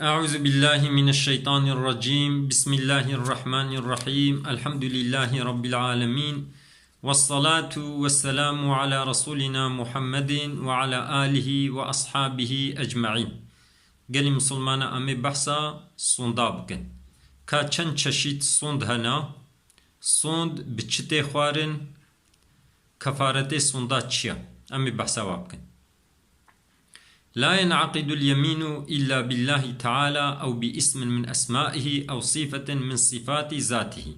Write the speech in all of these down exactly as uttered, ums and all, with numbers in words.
أعوذ بالله من الشيطان الرجيم. بسم الله الرحمن الرحيم. الحمد لله رب العالمين. والصلاة والسلام على رسولنا محمد وعلى آله وأصحابه أجمعين. Gelî misilmana, em ê behsa sonda bikin. Ka çend çeşît sond hene? Sond bi çi tê xwarin? Kefaretê sonda çi ye? Em ê behsa wa bikin. لا ينعقد اليمين إلا بالله تعالى أو باسم من أسمائه أو صفة من صفات ذاته.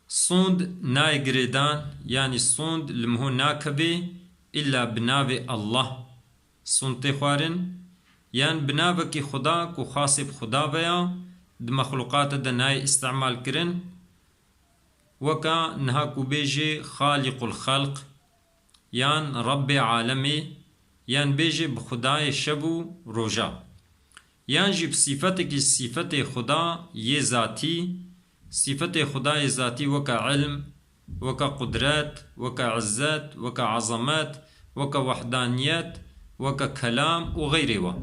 Sond nayê girêdan, yanî sond li miho nakeve, îlla bi navê Allah sond tê xwarin, yan bi navekî Xuda ku xasê bi Xuda ve ya, di mexlûqata de nayê îstimal kirin, weka niha ku bêjê Xalîqul Xelq, yan Rebbê Alemê, yan bêjê bi Xudayê şev û roja, yan jî bi sîfetekî sîfetê Xuda yê zatî, sîfetê Xuda yê zatî weke ilm, weke qudret, weke izzet, weke ezamet, weke wehdaniyet, weke kelam û xeyrê wa.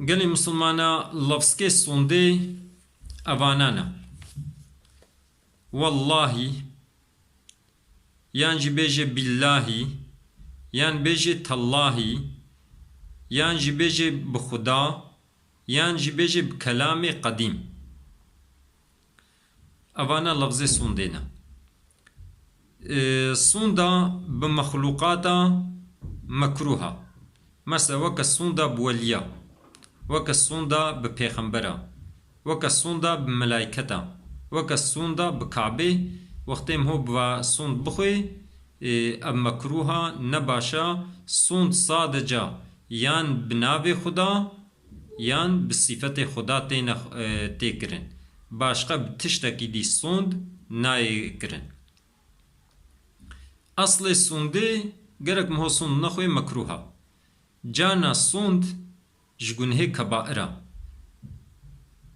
Gelê misilmana, lafzkê sondê evana ne. Wellahî, yan jî bêjê billahî, yan bêjê tellahî, yan jî bêjê bi Xuda, yan jî bêjê bi kelamê qedîm. Evana lafzê sondê ne. Ee, sonda bi mexlûqata mekrûha. Mesela weke sonda bi weliya, weke sonda bi pêxembera, weke sonda bi melayketa, weke sonda bi Kabê, wextê miho bi va sond bixwê, e, ev mekrûha, ne baş a, sond sadeca yan bi navê Xuda, yan bi sîfetê Xuda têne, e, tê kirin. Başqa bi tiştekî dî sond nayê kirin. Eslê sondê gerek miho sond nexwê mekrûha. Cana sond ji gunhê kebair a.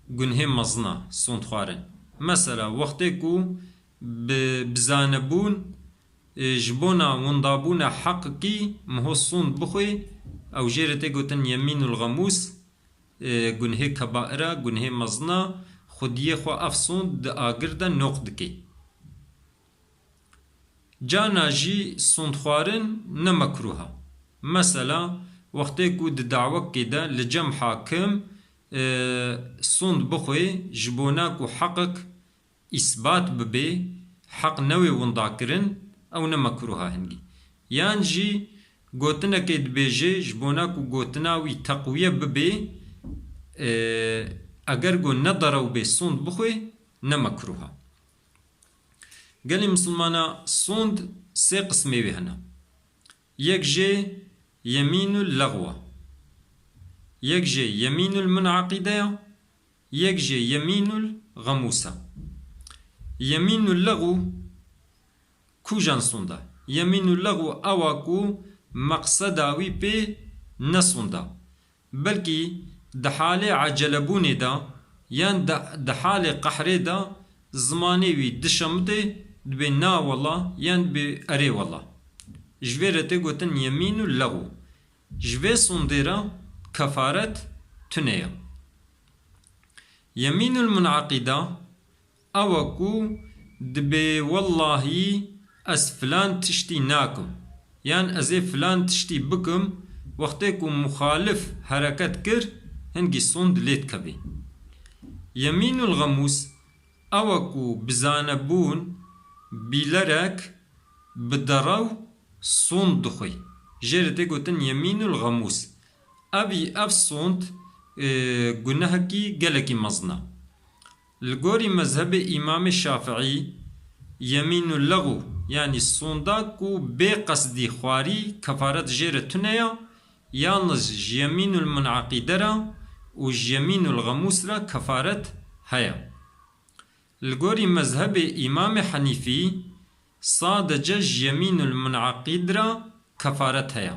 Gunhê mezin a sond xwarin. Mesela wextê ku bi bizanebûn, e, ji bona windabûna heqikî miho sond bixwê, ew jê re tê gotin yemînul xemûs, e, gunhê kebair a, gunhê mezin a, xwediyê xwe ev sond di agir de noq dike. Cana jî sond xwarin ne mekrûh a. Mesela, wextê ku di dawekê de li cem hakim, e, sond bixwê, ji bona ku heqek îsbat bibe, heq newê winda kirin, ew ne mekrûh a hingî. Yan jî gotinekê dibêje, ji bona ku gotina wî teqwiye bibe, e, eger ku ne derew bê sond bixwê, ne mekrûh a. Gelê misilmana, sond sê qismê wê hene. Yek jê yemînul lexw a. Yek jê yemînul munaqîde ya. Yek jê yemînul xemûs a. Yemînul lexw kujan sond a? Yemînul lexw ew a ku meqseda wî pê ne sond a. Belkî di halê ecelebûnê de yan de, di halê qehrê de zimanê wî dişemite, dibê na wela yan dibê erê wela. Ji vê re tê gotin yemînul lexw. Ji vê sondê re kefaret tune ye. Yemînul munaqîda ew e ku dibê wellahî ez filan tiştî nakim, yan ez ê filan tiştî bikim, wextê ku muxalif hereket kir, hingî sond lê dikevê. Yemînul xemûs ew e ku bizanebûn, bîlerek, bi derew sond dixwê. Jê re tê gotin yemînul xemûs. Evî ev sond, e, gunehekî gelekî mezin e. Li gorî mezhebê Îmamê Şafiî, yemînul lexw, yanî sonda ku bê qesdî xwarî, kefaret jê re tune ya, yalniz ji yemînul munaqîde re û ji yemînul xemûs re kefaret heye. Li gorî mezhebê Îmamê Henîfî, sadece ji yemînul munaqîd re kefaret heye.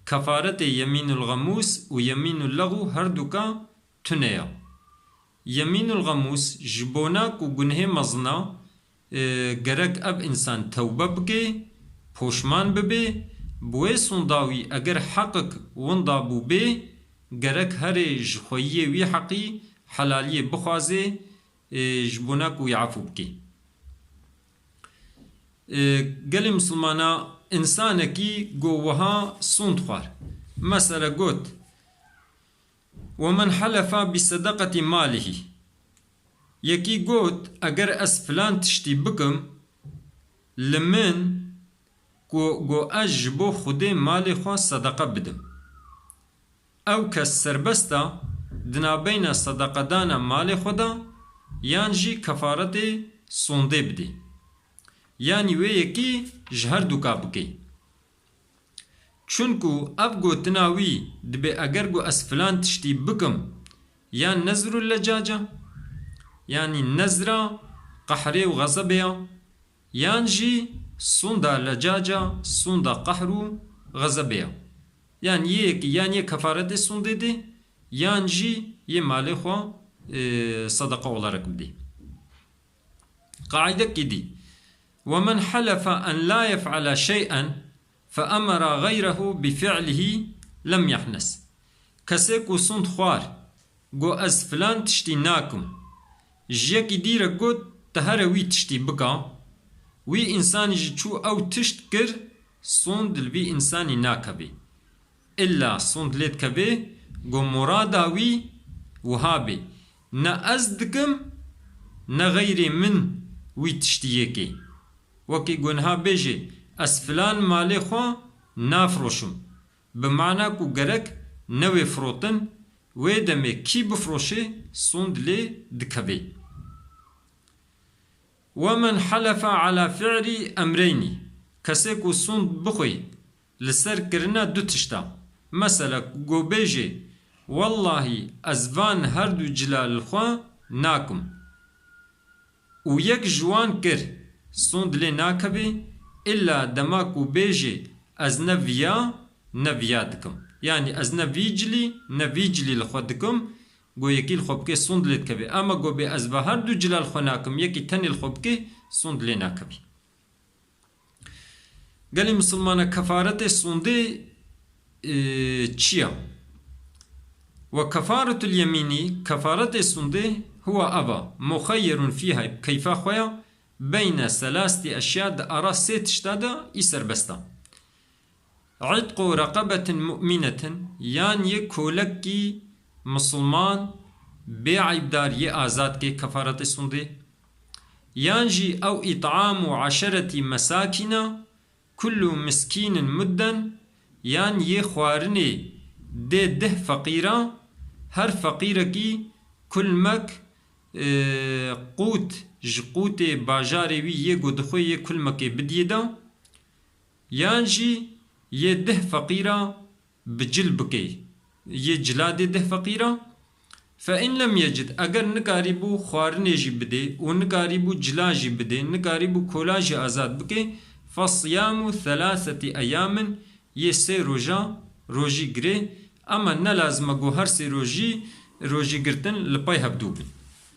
Kefaretê yemînul xemûs û yemînul lexw herduka tune ya. Yemînul xemûs ji bona ku gunhê mezin a, e, gerek ev însan tewbe bike, poşman bibe, Bi wê sonda wî eger heqik winda bûbê, gerek herê ji xweyiyê wî heqî helaliyê bixwazê, e, ji bona ku wî efû bikê. E, gelê misilmana, însanekî go wiha sond xwar. Mesela got, "Ve men helefa bi sedaqetî malihî." Yekî got, "Eger ez filan tiştî bikim, li min ku, ku ez ji bo Xwedê malê xwe sedeqe bidim." Ew kes serbest e di nabeyna sedeqedana malê xwe de yan jî kefaretê sondê bidê. Yanî wê yekî ji her duka bike. Çunku ev gotina wî dibe, eger ku ez filan tiştî bikim, yan nezru lecaca, yanî nezra qehrê û xezebê ya, yan jî sonda lecaca, sonda qehr û xezebê ya. Yan yê yekî, yan yê kefaretê sondê dê, yan jî yê malê xwe, e, sedeqa olarak bidê. Qaîdekî dî. "Ve men helefa en la yef'ala şey'en fe emera gayrehu bi fi'lihi lem yahnes." Kesê ku sond xwar, got, "Ez filan tiştî nakim." Ji yekî dî re got, "Te here wî tiştî bika." Wî însanî jî çû ew tişt kir, sond li vî însanî nakevê. Îlla sond lê dikevê, got, murada wî wiha bê, "Ne ez dikim, ne xeyrê min wî tiştî yê kê." Wekî got, niha bêjê, "Ez filan malê xwe nafiroşim." Bi mana ku gerek newê firotin, wê demê kî bifiroşê, sond lê dikevê. "Ve men helefa ala fi'li emreynî." Kesê ku sond bixwê li ser kirina du tişta. Mesela, ku go bêjê, "Wellahî ez van her du cila li xwe nakim." Û yek ji wan kir, sond lê nakevê, îlla dema ku bêjê, "Ez ne viya, ne viya dikim." Yanî ez ne vî cilî, ne vî cilî li xwe dikim, go yekî li xwe bike, sond lê dikevê. Ema go bê, "Ez va her du cila li xwe nakim, yekî tenê li xwe bike", sond lê nakevê. Gelê misilmana, kefaretê sondê, e, çi ya? "Ve kefaretul yemînî", kefaretê sondê, "huwa", eva, "muxeyyerun fîha", keyfa xwe ya, "beyne selâseti eşya", di ara sê tişta de î serbest e. "Itqu reqebetin mu'minetin", yan yê kolekî misilman bê eybdar yê azad kê kefaretê sondê. Yan jî "ew it'amu eşereti mesakîna, kullu miskînin mudden", yan yê xwarinê dê deh feqîra, her feqîrekî kulmek, e, qût ji qûtê bajarê wî yê ku dixwê yê kulmekê bidiyê de, yan jî yê deh feqîra bi cil bike, yê cila dê deh feqîra. "Fe in lem yecid", eger nikarîbû xwarinê jî bidê û nikarîbû cila jî bidê, nikarîbû kola jî azad bike, "fe siyamu selaseti eyamin", yê sê roja rojî girê, ema ne lazim e ku her sê rojî, rojî girtin li pey hevdû bin.